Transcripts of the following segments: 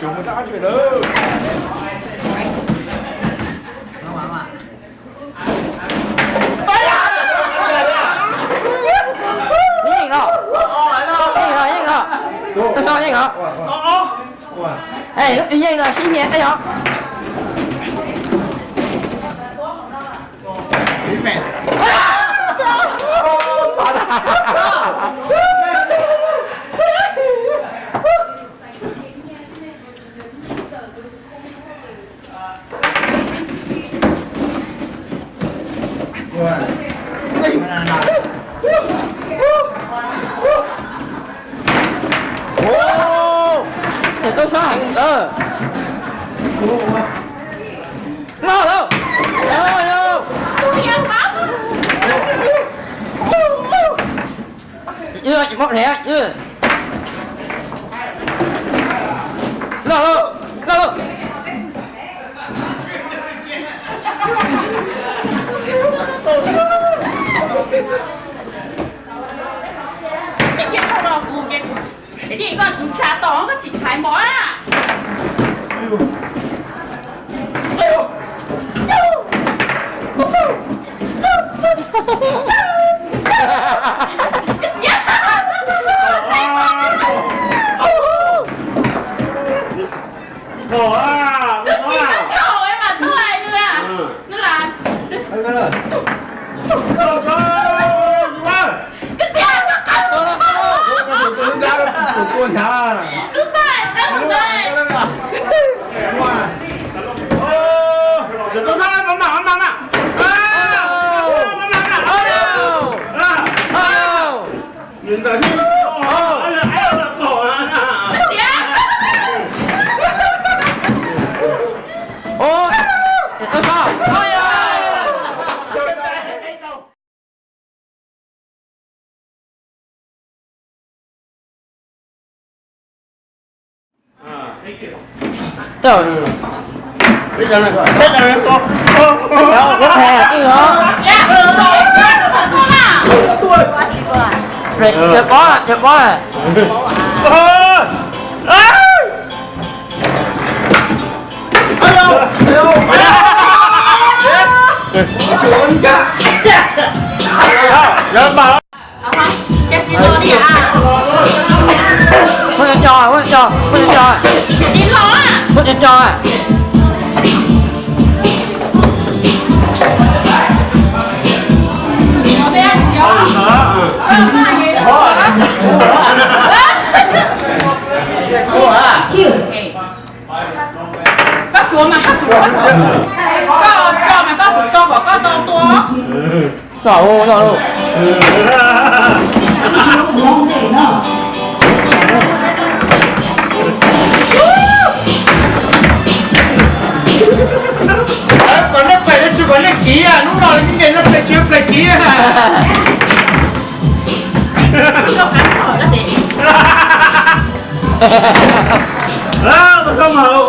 Yeej los, yeej los, yeej los, yeej los. Ej, yeej los sib nyiam tej yog. Tus tub sab heev ntawd. Noj lauj. Noj lauj. Ywg, tsis muab hle, ywg. Noj lauj, noj lauj. Ces koj tus tshav tom koj tsis thaiv npaum a. Twb tsis tau thaum es mas tuaj hais nws a. Nws lam. Tus xab, tus xab, Thiab pob, thiab pob. Muab cov tso, muab cov tso, muab cov tso. Tsis los a. Muab cov tso. Koj tsuav mas koj tsuav, koj tso mas koj tsuav tso kom koj tau tua. Tso, tso. Kom nej pem, tsis kom nej kiv, hnub no nej pem tsis pem kiv. Alo, alo,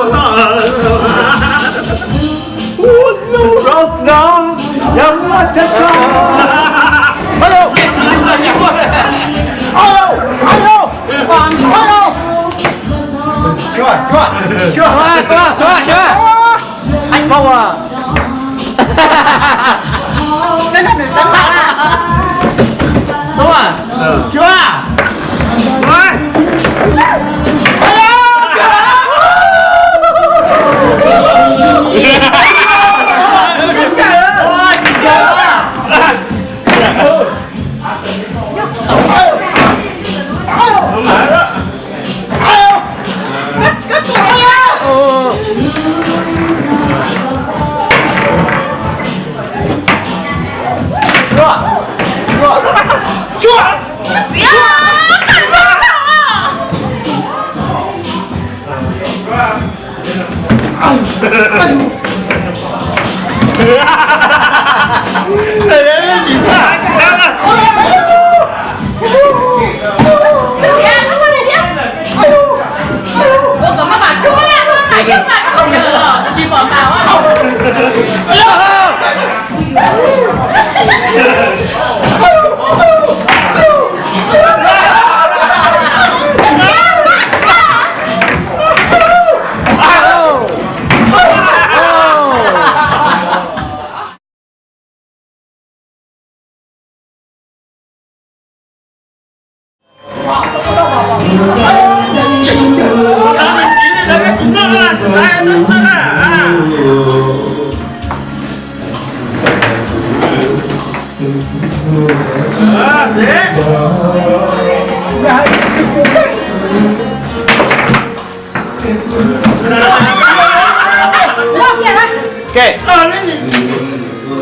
alo. Sua, sua, sua. Sua, sua, sua, sua. Anh Phong à? Đúng à? Sua.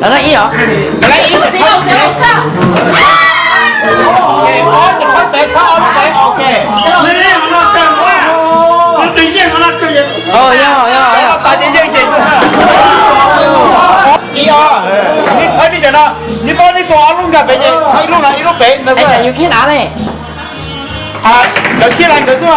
Lawv leej ib os. Lawv leej ib os. Ib os, neb thawb neb cov no, neb muab neb tus ob lub nkag pem ces thawb ib lub no ib lub pem no. Yus khib dav ne. Lawv khib dav nkawd xwb mas.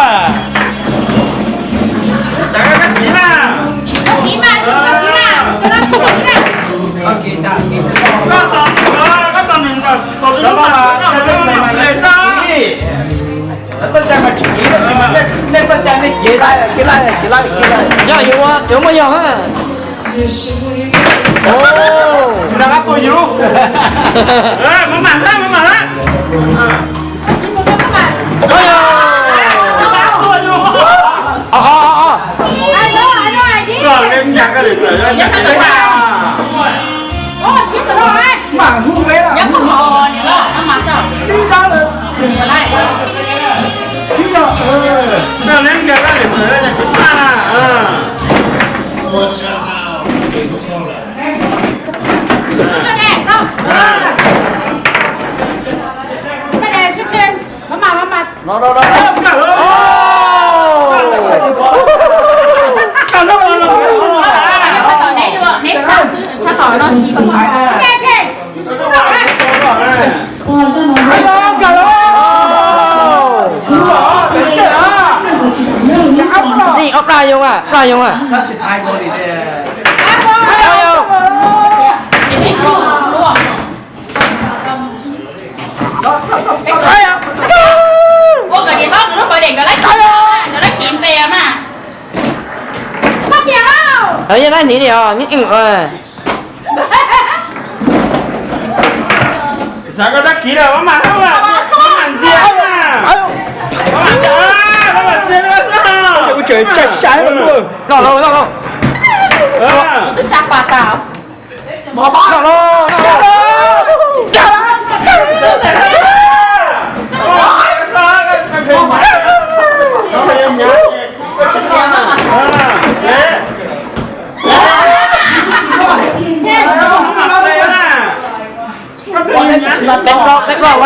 Yog yuav, yuav muaj yog. Nrog qab tuaj yus lub. Ntxim ob plaj yoog a, plaj yoog a. Ua kom niam hlob nkawd lub pawv dem nkawd lab chiv, nkawd lab chiv npe mas. Yog lab hniv li os. Xav koj tab kiv lawm, maj mam, maj mam ntxias na. Maj mam ntxias, maj mam ntxias. Noj lauj, noj lauj. Noj lauj, noj lauj. Peb plaub, peb plaub a.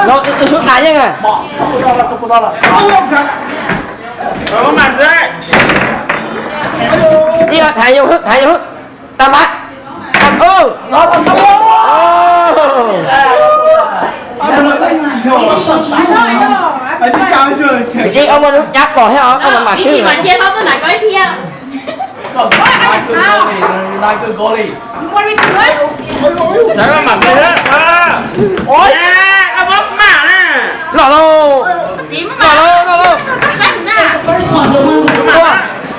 No wb sub tas yeej a. Ib thaiv yus, thaiv yus. Tag npab. Tag u. Yeej ob muaj lub nyab pom thiab os, koj mam mam swb. Los lauj, los lauj, los lauj.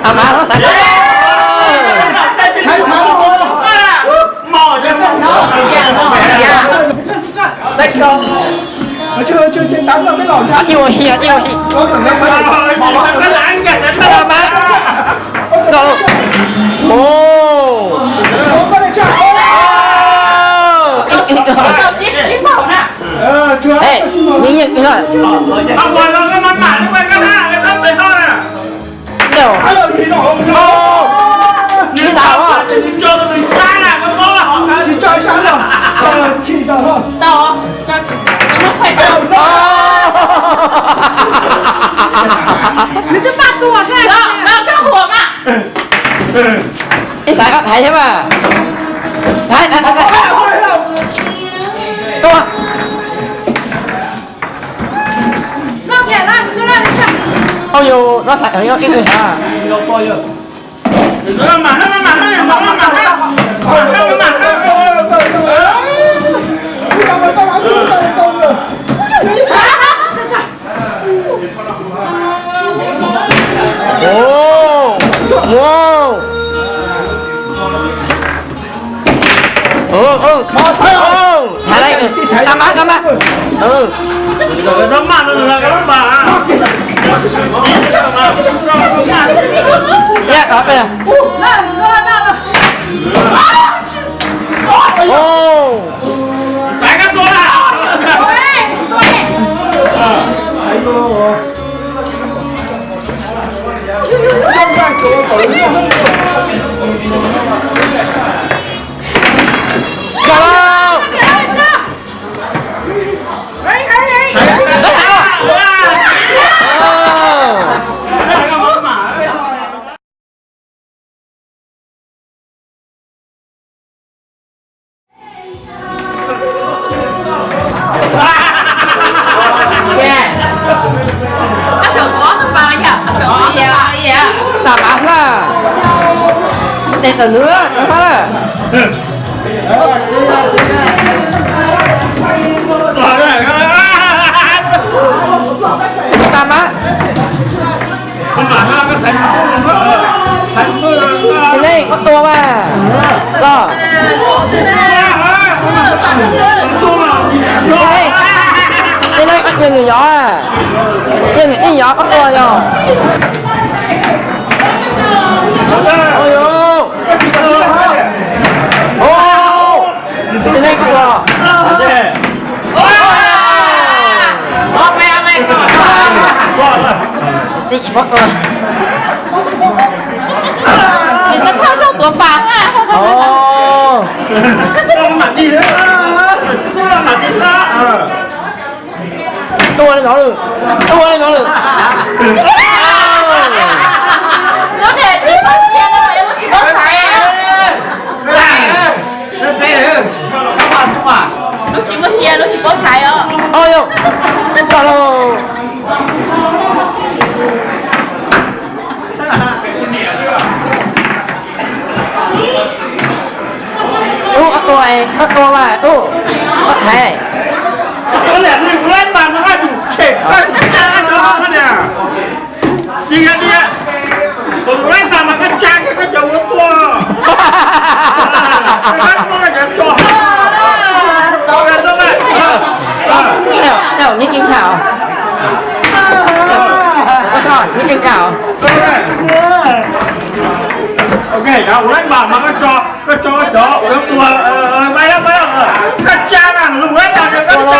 Tag npab, tag npab. Ib ua hi, ib ua hi. Tag npab. Los lauj. Yeej yeej. Nws twb paj tuaj xwb. Ib thaiv, thaiv thiab mas. Thaiv, thaiv, thaiv, thaiv. Tuaj. Au yus, no thaiv ib hab. Ua, ua, thaiv, thaiv, tag npab, tag npab. Tab maj no nws los koj lub npas. Yaj kov peb. Xaiv kab tua na. Yog lauj. Tam mab hlab, tes tawm nws hlab. Tam mab. Tes neeg koj tua mas, los. Tes neeg koj cia nws yov, cia nws ib yov koj tua yog. Tes neeg koj tua. Twb tsis paub tua. Nws tau thauj zog tuav pas. Tua li no lawm, tua li no lawm. Lub tsis muaj sia, lub tsis paub thaiv os. Ub, koj tua, koj tua mas ub, koj thaiv. Neb ceev khau, neb ceev khau. Ok, ua lab npam mas koj tso, koj tso koj cov ua lab tua, koj tsa na, ua lab npam koj tsa.